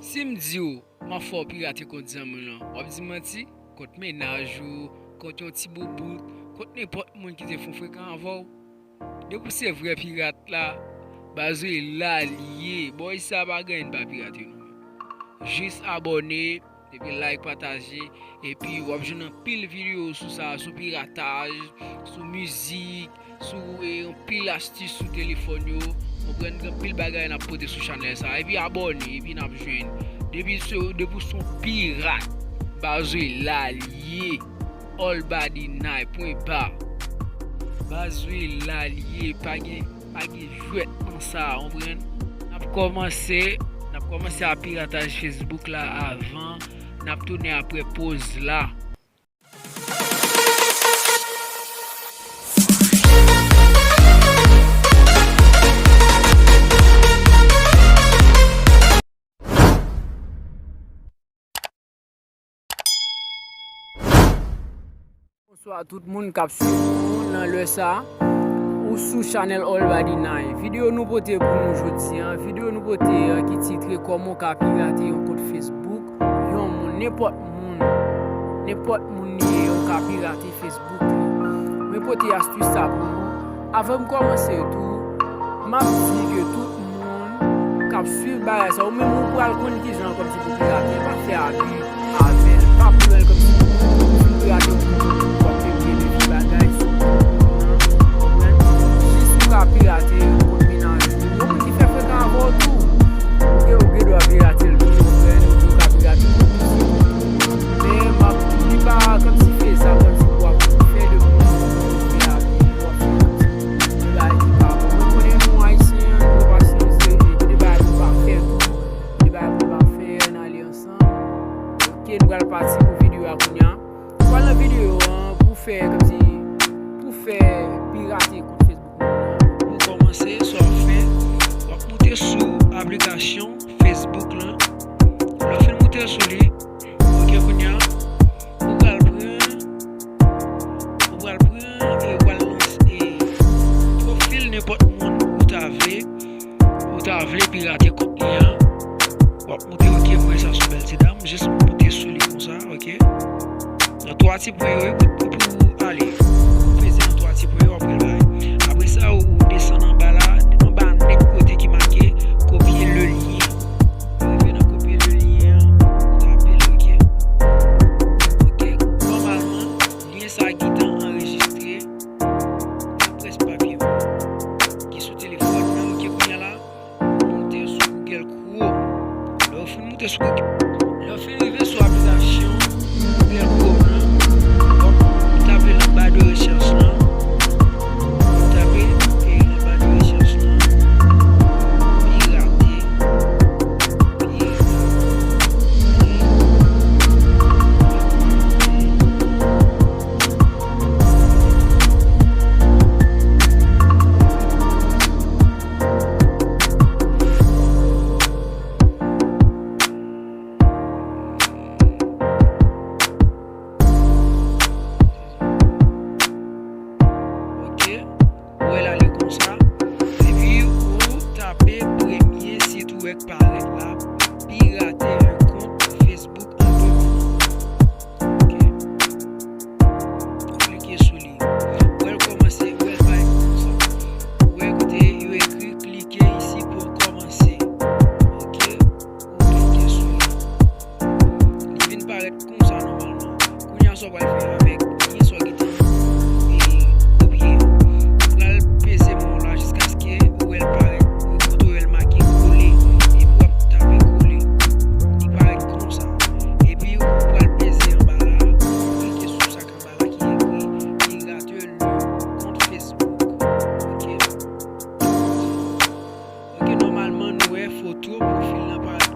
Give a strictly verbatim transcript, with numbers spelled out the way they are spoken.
Si m di w, m ap fè w pirate kont zanmi w lan, w ap di m manti? Kont mennaj ou, kont yon ti boubout, kont nenpòt moun ki te fè w frekan avè w. Depi w se vrè pirat la, baz, w e la l ye. Bòy sa pa gen anyen pa pirate non. Jis abòne, epi like, pataje, epi w ap jwenn anpil videyo sou sa, sou pirataj, sou mizik, sou, e, anpil astis sou telefòn yo. Konprann, gen anpil bagay n ap pote sou chanèl sa. Epi abòne, epi n ap jwenn. Depi se, depi w se yon pirat, baz, w e la l ye. All body night, pwen ba. Baz, w e la l ye, pa gen, pa gen jwèt nan sa, konprann? N ap kòmanse, n ap kòmanse a pirataj Facebook la avan n ap tounen apre poz la. Bonswa tout moun k ap swiv nou nan lè sa a. Ou sou chanèl All Body Night. Videyo nou pote pou nou jodi a, videyo nou pote a ki titre Kòman w ka pirate yon kont Facebook, yon moun, nenpòt moun, nenpòt moun li ye, ou ka pirate Facebook li. Mwen pote astis sa pou nou. Avan m kòmanse tou, m ap di ke tout moun k ap swiv bagay sa, ou menm ou pral konn kijan kòmsi pou pirate, pa fè abi avè l, pa pran l kòmsi pou pirate yon moun w ap fè vye defi bagay sou moun nan, konprann? Jis ou ka pirate kont mennaj ou, yon moun ki fè frekan avè w tou, ou gen, ou gen dwa pirate l tou, konprann? Ou ka pirate kont misye tou. Men m ap, li pa kòmsi fè sa kòmsi pou w ap fè de moun, w ap fè kòmsi de bagay ki pa bon. Mwen konnen nou Ayisyen, nou pa sipoze, gen de bagay pou pa fè tou. Gen de bagay pou pa fè, n ale ansanm. Ok, nou pral pati pou videyo a kounye a. Nou pral nan videyo an pou fè, kòmsi, pou fè pirate kont Facebook nou an. Pou kòmanse, sa w ap fè, w ap moute sou aplikasyon Facebook lan. Lè w fin moute sou li, ok, kounye a, ou pral pran, ou pral pran e ou pral lanse pwofil nenpòt moun ou ta vle, ou ta vle pirate kont li an. W ap moute, ok, m wè sa sou bèl ti dam, jis moute sou li konsa, ok. Nan twa ti pwen yo, wi, pou, pou, pou ale. Ou peze nan twa ti pwen yo, w ap wè l bay. Apre sa, ou, ou desann anba la, anba nèt kote ki make copier le lien. Ou rive nan copier le lien an, ou tape l, ok. Ok, nòmalman, lyen sa a gentan anrejistre nan près papye ki sou telefòn nan, ok, kounye a la. Moute sou Google Chrome. Lè w fin moute sou Google, lè w fin rive sou aplikasyon Google Chrome lan, w ap tape nan ba de rechèch lan. W ap tape, e, nan ba de rechèch lan, pirate, pirate. Ok. Ou wè l ale konsa. Epi ou tape premye sit web parèt la, pirate yon kont Facebook an de minit. Ok. Ou klike sou li. Ou wè l kòmanse, ou wè l parèt konsa. Ou wè kote yo ekri klike isi pou kòmanse. Ok. Ou klike sou li. Li vin parèt konsa nòmalman. Kounye a sa w pral fè avèk lyen sa w gentan, e, kopye a. Ou pral peze men w la jiskaske ou wè l parèt, kote w wè l make kole. Epi w ap tape kole. Li parèt konsa. Epi ou pral peze anba la, ou klike sou sa k anba la ki ekri pirate le compte Facebook. Ok. Ok, nòmalman, nou wè foto pwofil lan parèt